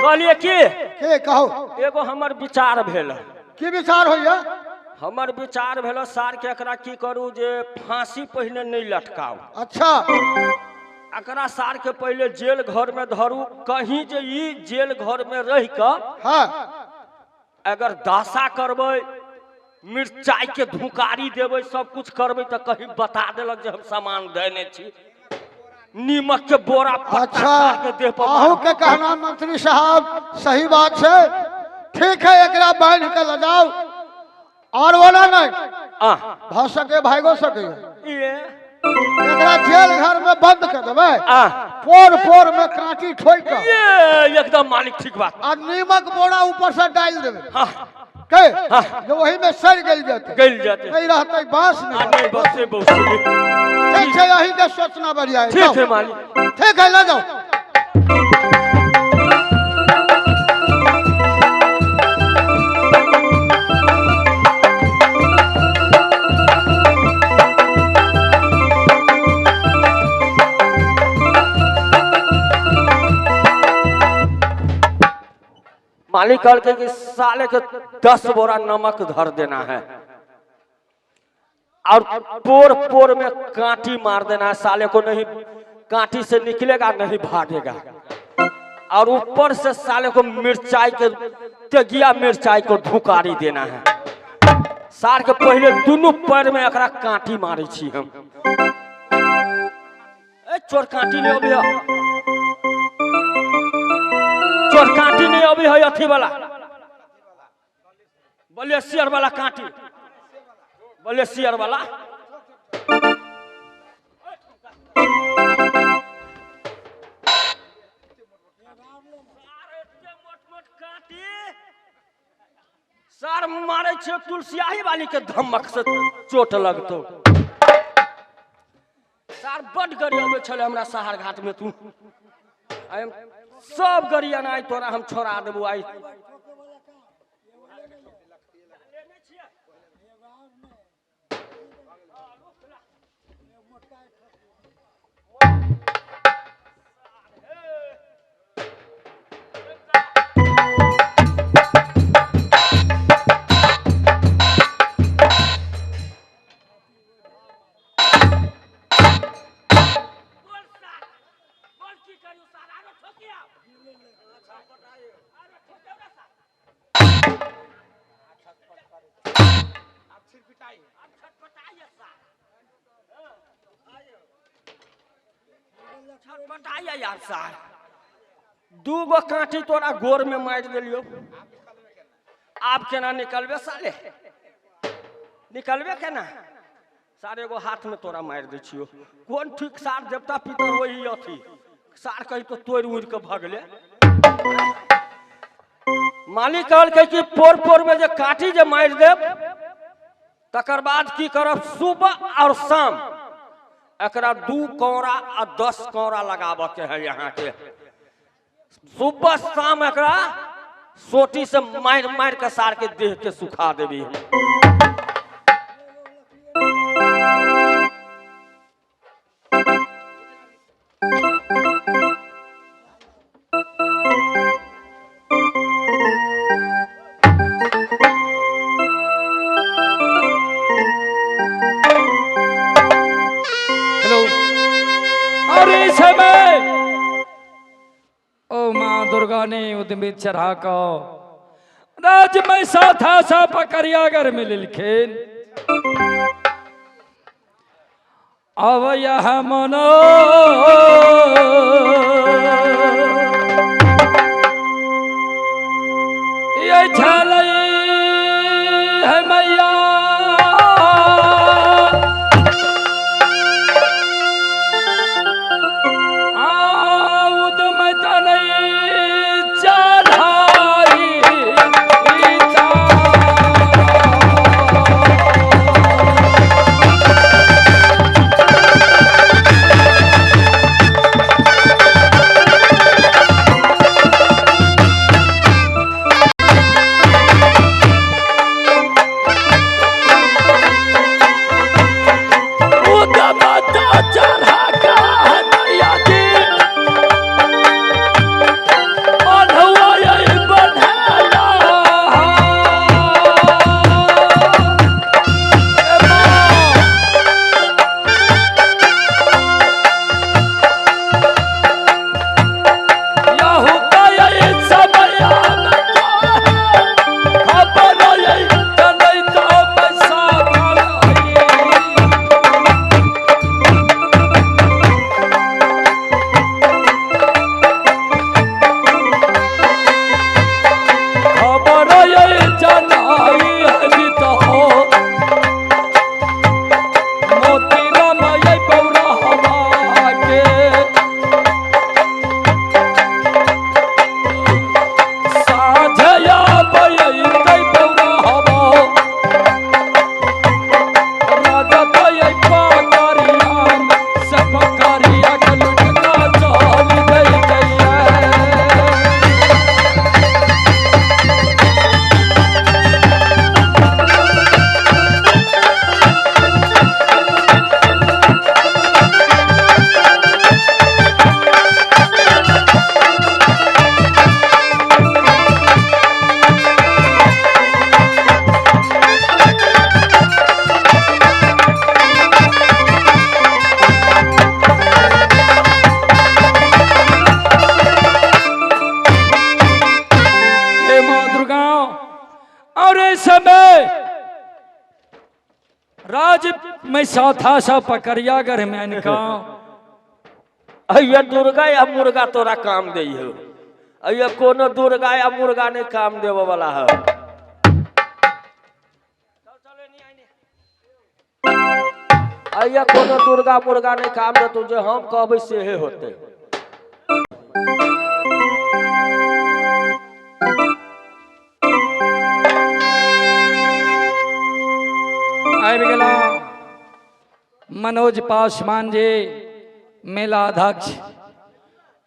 कहलिए की के कहो एगो हमर विचार भेल। की विचार होइया? हमर विचार भेल सार के एकरा की करू जे फांसी पहिने नहीं लटकाओ। अच्छा। एकरा सार के पहले जेल घर में धरू, कहीं जे ई जेल घर में रह के हाँ अगर दासा करबै, मिर्चाई के धुकारी देबै, सब कुछ करबै तो कहीं बता देलक जे हम सामान देने छी, नीमक के बोरा। अच्छा के देह पर। अहू के कहना मंत्री साहब सही बात है। ठीक है, एकरा बांध के ले जाओ और बोला नहीं भ सके भागो सके। एकरा जेल घर में बंद कर देबै, पोर पोर में कांटी ठोक के ये एकदम मालिक ठीक बात। आ नीमक बोरा ऊपर से डाल देबै। हाँ। के जो वही में सड़ गल जाते, गल जाते, नहीं रहते बांस नहीं बसे बसे। ठीक है, यही के सोचना बढ़िया है। ठीक है मालिक, ठीक है, ले जाओ। मालिक कहलकै कि साले के 10 बोरा नमक धर देना है और पोर पोर में कांटी मार देना है, साले को नहीं कांटी से निकलेगा नहीं भागेगा। और ऊपर से साले को मिर्चाई के तेगिया मिर्चाई को धुकारी देना है। सार के पहले दोनों पैर में एकरा कांटी मारे छी हम। ए चोर कांटी नहीं अभी है, चोर कांटी नहीं अभी है, अथी वाला बलेसियर वाला कांटी, बलेसियर वाला। सर मारे छे तुलसियाही वाली के धमक से चोट लगतो। सर बड गरी अबै छले हमरा सहार घाट में, तू सब गरी अनाइ तोरा हम छोड़ा देबो आई। यार सार दूगो कांटी तोरा गोर में मार दिलियो, आप केना निकलबे साले, निकलबे केना? सारे एगो हाथ में तोरा मार दै छियो। कोन ठीक सार देवता पितर वही अथी सार कही तो तोड़ उड़ के भगले। मालिक कहलकै कि पोर पोर में जे कांटी जे मार देब तकर बाद की करब, सुबह और शाम एकरा 2 कौड़ा आ 10 कौड़ा लगाबऽ के है। यहाँ के सुबह शाम एकरा सोटी से मार मार के सार के देह के सुखा देबी हम। ने चढ़ा को राज में साथा सा पकड़िया घर में लिलखिन। अब यह मनो ये छलई है मैया और इस समय राज में साथा सा पकड़िया घर में इनका अय्या दुर्गा या मुर्गा तोरा काम दे हो। अय्या कोनो दुर्गा या मुर्गा नहीं काम देवे वाला है। अय्या कोनो दुर्गा मुर्गा नहीं काम दे, तुझे हम कहबै सेहे होते। आबि गेला मनोज पासवान जी मेला अध्यक्ष,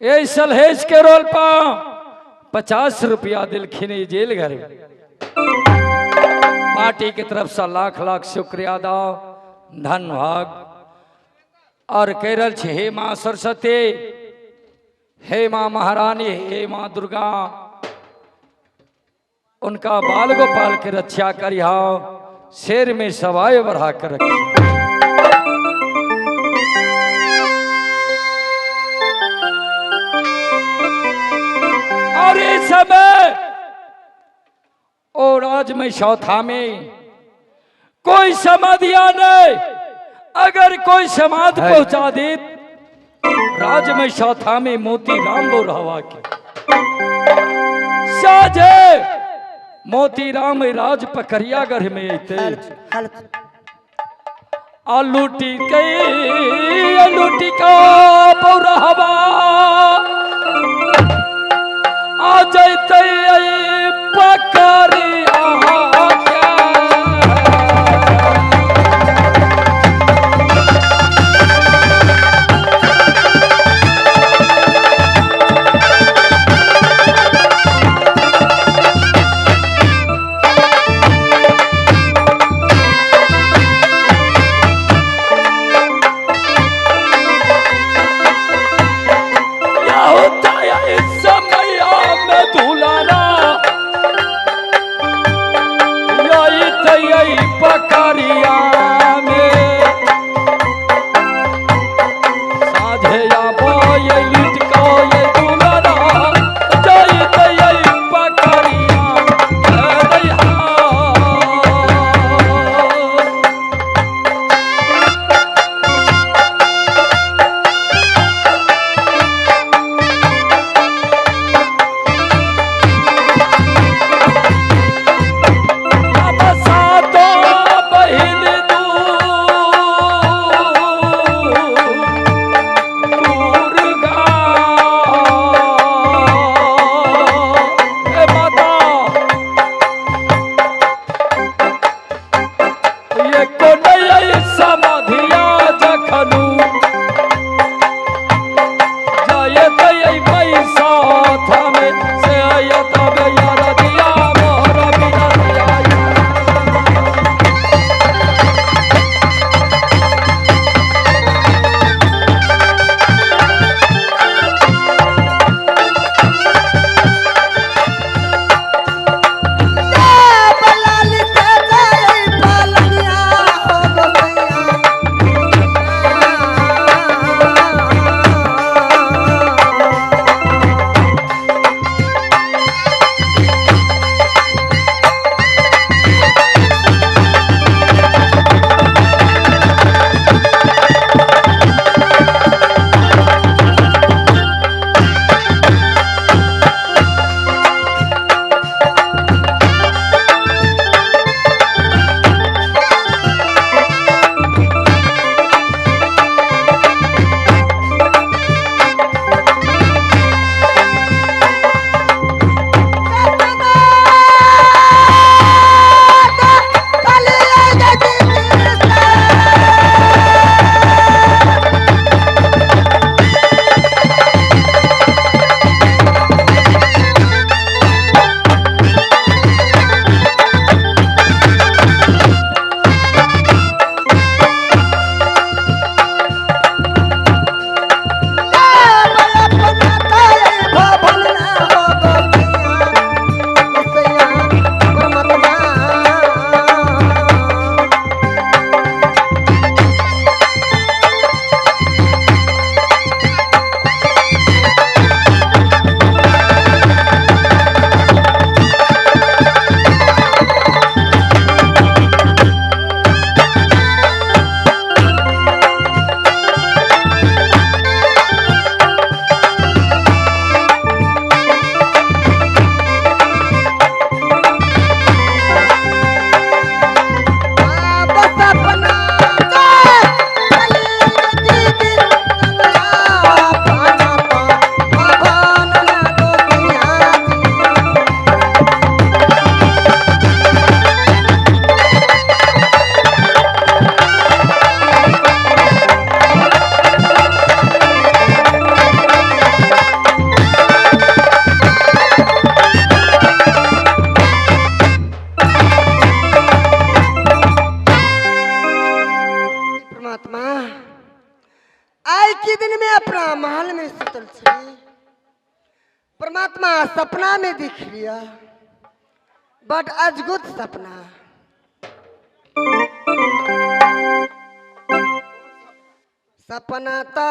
यही सलहेज के रोल पा 50 रुपया दिलखिन जेल घर। पार्टी की तरफ से लाख लाख शुक्रिया दा धन्यवाद। और केरल छे हे माँ सरस्वती, हे माँ महारानी, हे माँ दुर्गा, उनका बाल गोपाल के रक्षा करिहा, शेर में सवाए बढ़ा कर रखी। और इस समय और आज में चौथा में कोई समाधिया नहीं, अगर कोई समाध पहुंचा दे राज में चौथा में मोती राम बोरहवा के साजे मोती राम राज पकड़िया गढ़ में अते आलूटी के आलूटी का बोरहवा आ जाते पकड़िया। होता है इस समय में दुलारा। परमात्मा सपना में दिख लिया, बट अजगुत सपना। सपना ता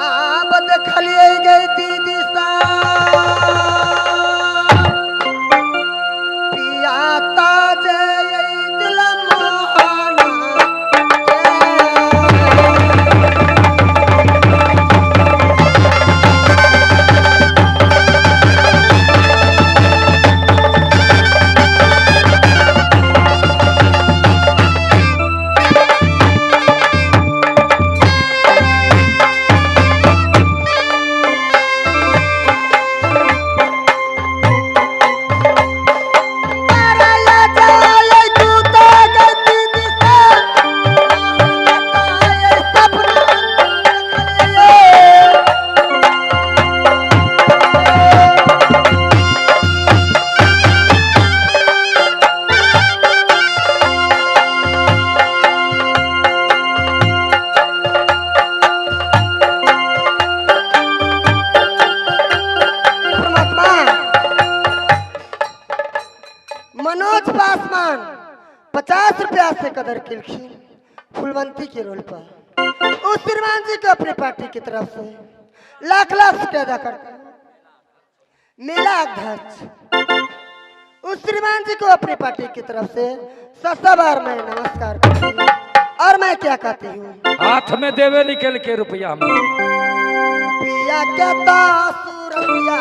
आब देखलिए गई दीदी सा पियाता जय दिल मोहना। मनोज पासवान 50 रुपया से कदर किलखिन फुलवंती के रोल पर। उस श्रीमान जी को अपनी पार्टी की तरफ से लाख लाख रुपया अदा करते हैं। मेला अध्यक्ष उस श्रीमान जी को अपनी पार्टी की तरफ से 100 बार मैं नमस्कार करती हूँ। और मैं क्या कहती हूँ, हाथ में देवे निकल के रुपया पिया के रुपया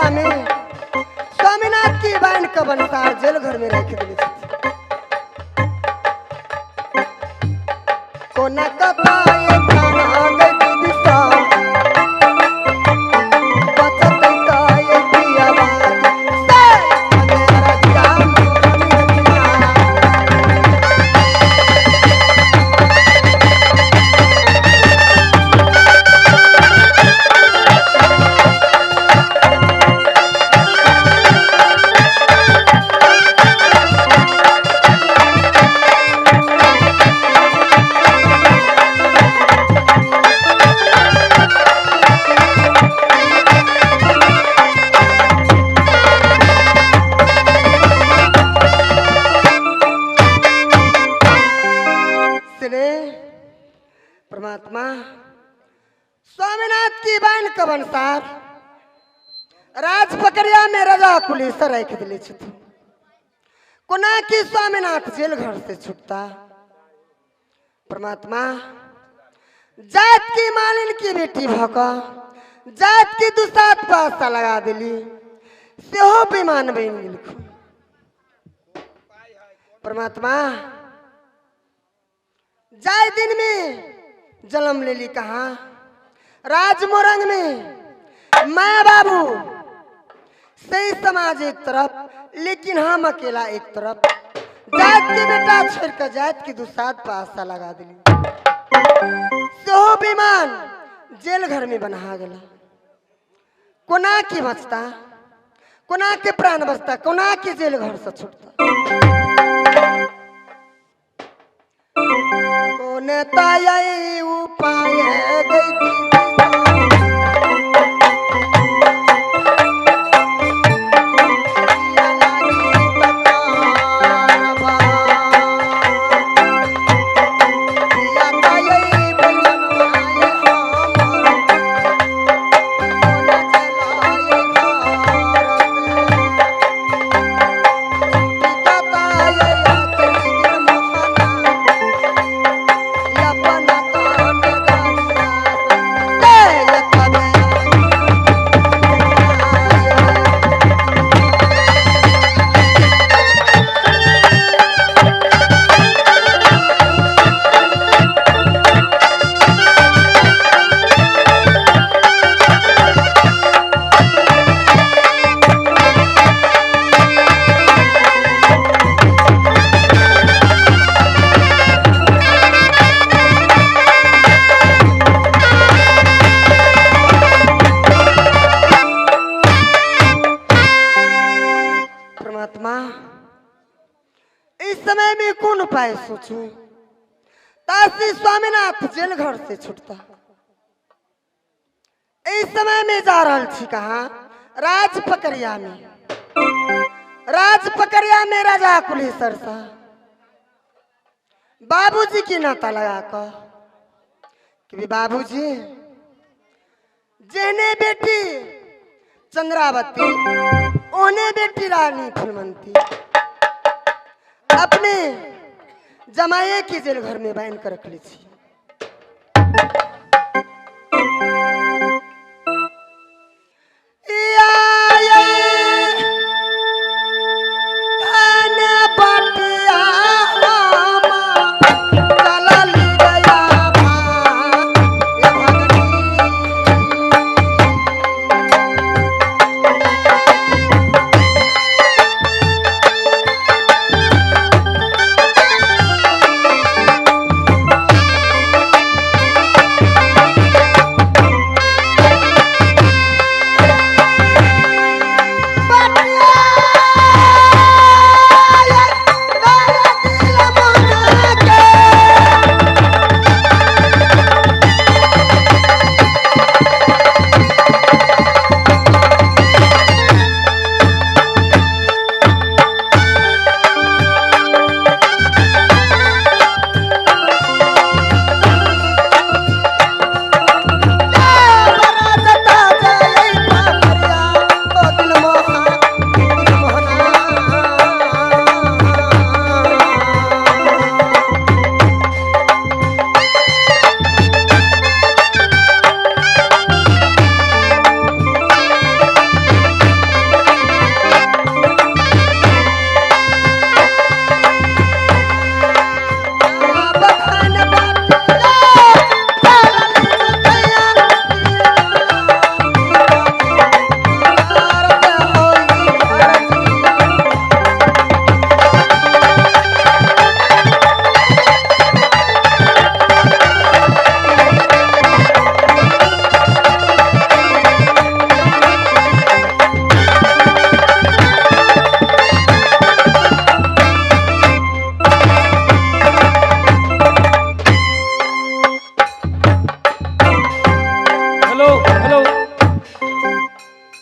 में स्वामीनाथ की बांध का बनसार जेल घर में रख दिले। कोना कपाए थाना गई दिशा बचत ताए पिया बात से अगेरा जाम मोरनिया। परमात्मा स्वामीनाथ की बहन कवनसार राज पकड़िया में रजा कुलेसर रख दिले छथि। कोना की स्वामीनाथ जेल घर से छुटता। परमात्मा जात की मालिन की बेटी भक जात के दुसात पासा लगा दिली सेहो बेईमान बनि गेलखुन। परमात्मा जाय दिन में जन्म लेली कहाँ राज मोरंग में, माँ बाबू सही समाज एक तरफ लेकिन हम अकेला एक तरफ। जात के बेटा छोड़ कर जात के दुसात पासा लगा दिली सेहो बेईमान जेल घर में बना गला। कोना के बचता, कोना के प्राण बचता, कोना के जेल घर से छूटता। कोन ताई उपाय गई सोचू तासी स्वामीनाथ जेल घर से छूटता। इस समय में जा रहा छी कहा राज पकड़िया में। राज पकड़िया में राजा कुलेश्वर सा बाबूजी की नाता लगा कर कि बाबूजी जेने बेटी चंद्रावती ओने बेटी रानी फुलमंती अपने जमाए की जेल घर में बांध कर रख ली।